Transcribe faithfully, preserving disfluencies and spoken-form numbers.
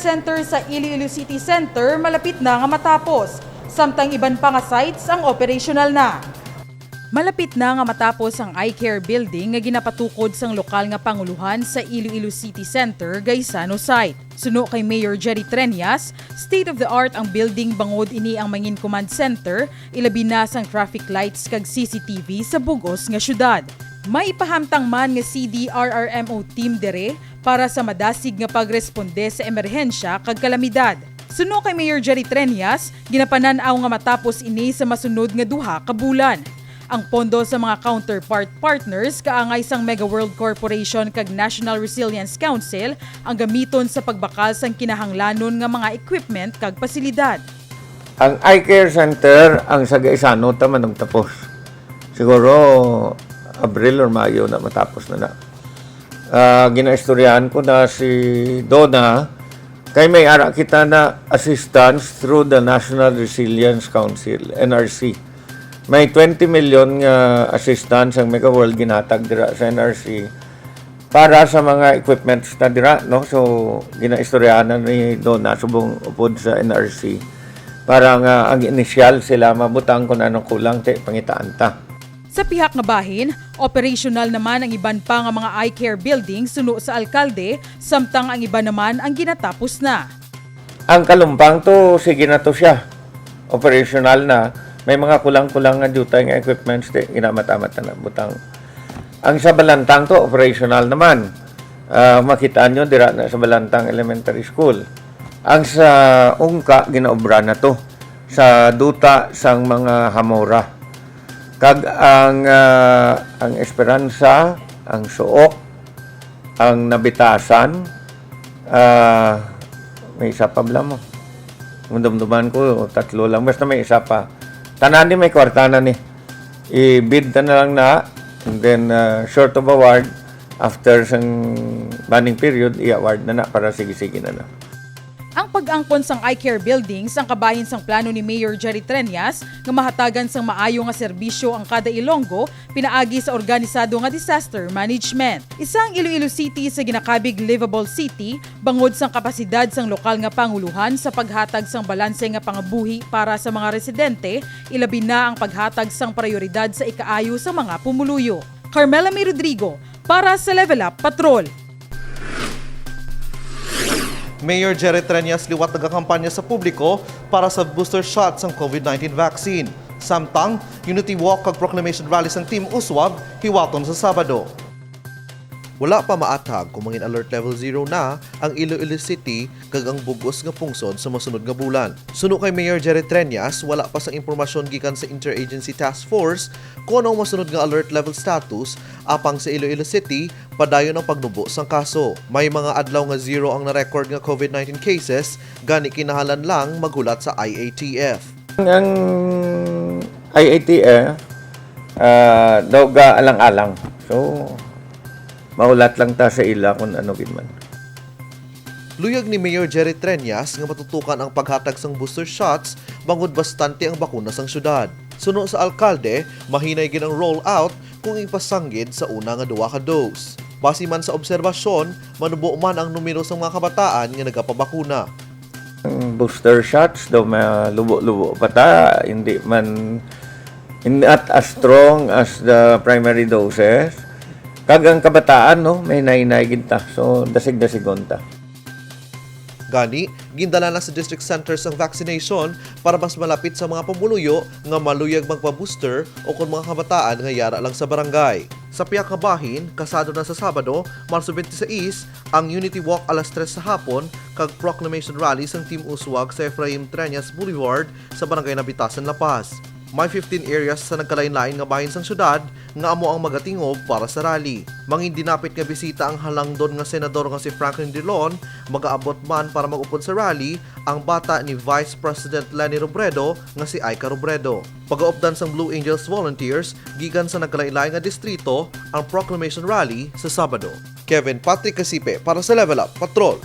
Center sa Iloilo City Center malapit na nga matapos, samtang iban pa nga sites ang operational na. Malapit na nga matapos ang Eye Care Building nga ginapatukod sang lokal nga panguluhan sa Iloilo City Center Gaisano site. Suno kay Mayor Jerry Treñas, state-of-the-art ang building bangod ini ang mangin command center, ilabi na sang traffic lights kag C C T V sa bug-os nga syudad. May ipahamtang man nga C D R R M O team dere para sa madasig nga pagresponde sa emerhensya kag kalamidad. Suno kay Mayor Jerry Treñas, ginapanan-aw nga matapos ini sa masunod nga duha ka bulan. Ang pondo sa mga counterpart partners kaangay sang Mega World Corporation kag National Resilience Council ang gamiton sa pagbakal sang kinahanglanon nga mga equipment kag pasilidad. Ang Eye Care Center, ang sa Gaisano ta man nagtapos. Siguro Abril or Mayo na matapos na na. Ah, ginaistoryahan ko na si Donna, kay may ara kita na assistance through the National Resilience Council, N R C. May twenty million nga assistance ang Mega World ginhatag dira sa N R C para sa mga equipments na dira, no? So, ginaistoryahan na ni Donna subong upod sa N R C para nga ang inisyal sila mabutang kung anong kulang, ti, pangitaan ta. Sa pihak nga bahin, operational naman ang iban pa nga mga eye care building suno sa alkalde, samtang ang iban naman ang ginatapos na. Ang Kalumpang to, sige na to siya. Operational na. May mga kulang-kulang nga diutay nga equipments, ti, ginamat-amat na butang. Ang sa Balantang to, operational naman. Ah, makita nyo, dira na sa Balantang Elementary School. Ang sa Ungka, ginaobra na to sa duta sang mga Hamora. Kag ang, ah, ang Esperanza, ang Suok, ang Nabitasan, ah, may isa pa bala mo. Ang dumduman ko, tatlo lang. Basta may isa pa. Tanan ni may kwarta na ni. I-bid ta na lang na. And then, ah, short of award, after sang banning period, i-award na na para sige-sige na na. Ang pag-angkon sang eye care buildings ang kabahin sang plano ni Mayor Jerry Treñas nga mahatagan sang maayo nga serbisyo ang kada Ilonggo pinaagi sa organisado nga disaster management. Isa ang Iloilo City sa ginakabig livable city bangod sang kapasidad sang lokal nga panguluhan sa paghatag sang balanse nga pangabuhi para sa mga residente, ilabi na ang paghatag sang prayoridad sa ikaayo sa mga pumuluyo. Carmela May Rodrigo, para sa Level Up Patrol. Mayor Jerry Treñas liwat nagakampanya sa publiko para sa booster shot sang COVID nineteen vaccine. Samtang, Unity Walk kag Proclamation Rally sang Team Uswag hiwaton sa Sabado. Wala pa maathag kung mangin-alert level zero na ang Iloilo City kag ang bug-os nga pungsod sa masunod nga bulan. Suno kay Mayor Jerry Treñas, wala pa sang impormasyon gikan sa Interagency Task Force kon ano ang masunod nga alert level status, apang sa Iloilo City, padayon ang pagnubo sang kaso. May mga adlaw nga zero ang na-record nga COVID nineteen cases, gani kinahanglan lang maghulat sa I A T F. Ang I A T F, ah, daw ga alang-alang. So, mahulat lang ta sa ila kung ano gid man. Luyag ni Mayor Jerry Treñas nga matutukan ang paghatag sang booster shots bangod bastante ang bakuna sang syudad. Suno sa alkalde, mahinay gid ang rollout kung ipasanggid sa una nga duha ka dose. Base man sa obserbasyon, manubo man ang numero sang mga kabataan nga nagapabakuna. Ang booster shots daw malubo-lubo pa ta, hindi man, not as strong as the primary doses. Kag ang kabataan, no, may hinay-hinay gid ta. So, dasig-dasigon ta. Gani, gindala na sa district centers ang vaccination para mas malapit sa mga pumuluyo nga maluyag magpa-booster o kon mga kabataan nga yara lang sa barangay. Sa pihak nga bahin, kasado na sa Sabado, Marso twenty-six, ang Unity Walk alas tres sa hapon kag Proclamation Rally sang Team Uswag sa Efraim Treñas Boulevard sa Barangay Nabitasan, La Paz. May fifteen areas sa nagkalain-lain nga bahin sang syudad nga amo ang magatingob para sa rally. Mangin dinapit nga bisita ang halangdon nga senador nga si Franklin Drilon, magaabot man para mag-upod sa rally ang bata ni Vice President Leni Robredo nga si Aika Robredo. Pagaupdan sang Blue Angels volunteers gikan sa nagkalain-lain nga distrito ang proclamation rally sa Sabado. Kevin Patrick Casipe para sa Level Up Patrol.